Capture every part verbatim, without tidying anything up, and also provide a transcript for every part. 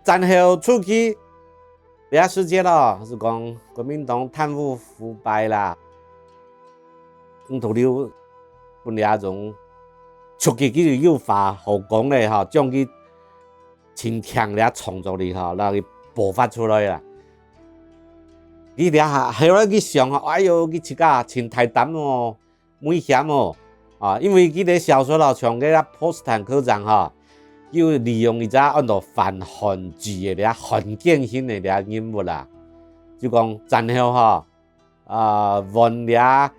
戰後初期，這時節咯，係講國民黨貪污腐敗啦，吳濁流分這種刺激佢又發好講咧吼，將佢盡強這創作力吼，讓佢爆發出來啦。佢這下後來佢想吼，哎喲，佢自家盡大膽哦，危險哦，啊，因為佢个小說咯，像該个波茨坦科長吼，又利用一隻安到范漢智个這漢奸型个這人物啦，就講戰後吼，啊，換這，誒，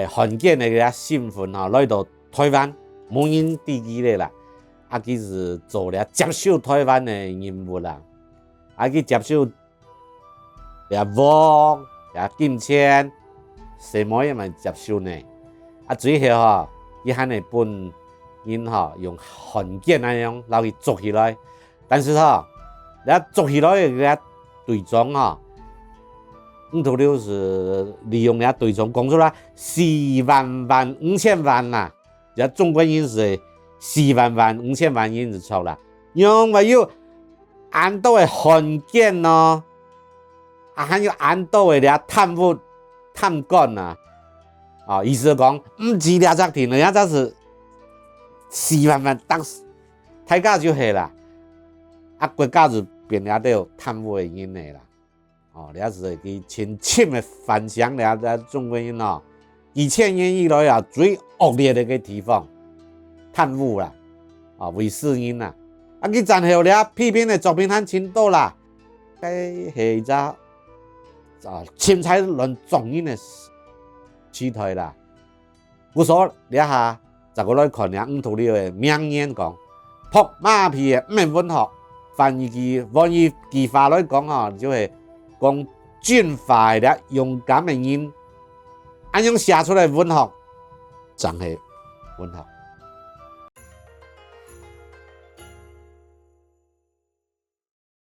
漢奸个這身份吼，來到台灣，無人知佢咧啦，啊，佢係做這接收台灣个人物啦，啊，佢接收 這屋、這金錢，細妹也蠻接受呢。啊，最後吼，佢還係分人吼用漢奸恁樣摎佢捉起來。但是吼，這捉起來个這隊長吼，吳濁流係利用這隊長講出來四萬萬、五千萬啦，這中國人係四萬萬、五千萬人就著啦，仰會有恁多个漢奸呢？ 啊，還有恁多个這貪污、貪官啊。啊，意思講，毋止這隻定，這隻係四萬萬，當時大家就係啦。啊，國家就變這兜貪污个人个啦。哦，這係佢盡深个反省，這，這中國人哦，幾千年以來啊，最惡劣个地方，貪污啦，啊，為私人啦。啊，佢戰後這批評个作品還盡多啦。 該係一隻，啊，凊彩亂捉人个時代啦。故所這下，再過來看這吳濁流个名言講：「拍馬屁个毋係文學。」翻譯句，翻譯句話來講吼，就係講真話个這勇敢个人，恁樣寫出來文學，正係文學。